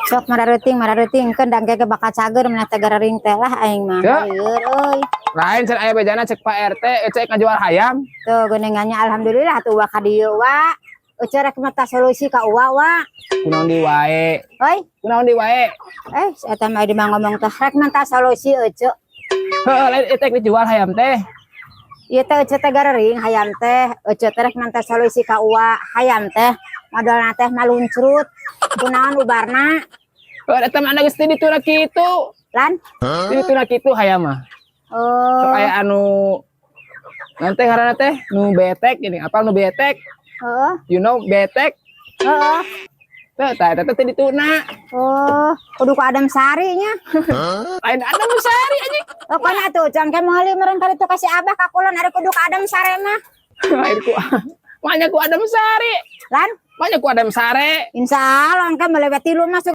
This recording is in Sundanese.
Sok marareuting marareuting keun dang ge bakal cager mana teh garering teh lah aing mah. Ya. Lieur euy. Lain can aya bejana cek Pak RT, cek ngajual hayam. Tuh geuningannya, alhamdulillah tuh wa ka dieu wa. Ece rek mata solusi ka uwa wa. Kunaon di wae? Oi, Kunaon di wae? Eh, eta mah di mah ngomong teh rek menta solusi ece. Heuh, lain eta dijual hayam teh. Ieu teh ece teh garering hayam teh, ece teh rek menta solusi ka uwa hayam teh. Modalna teh maluncrut. Kunaon ubarna? Heuh, eta mah geus di dituna kitu. Lan? Di dituna kitu hayam mah. Oh. Sok aya anu nanti ngaranna teh nu betek gini, apal nu betek? Heeh. You know betek? Heeh. Teh tah eta teh dituna. Oh, kudu ku Adam Sari nya. Lain Adam Sari anjing. Oh, kana atuh jang ke meuli meureun kali itu kasih abah ka kulon ari kudu ka Adam Sari mah. Lain ku Banyak ku Adam Sari. Lan? Banyak ku Adam Sare. Insya Allah engke melewati lu masuk.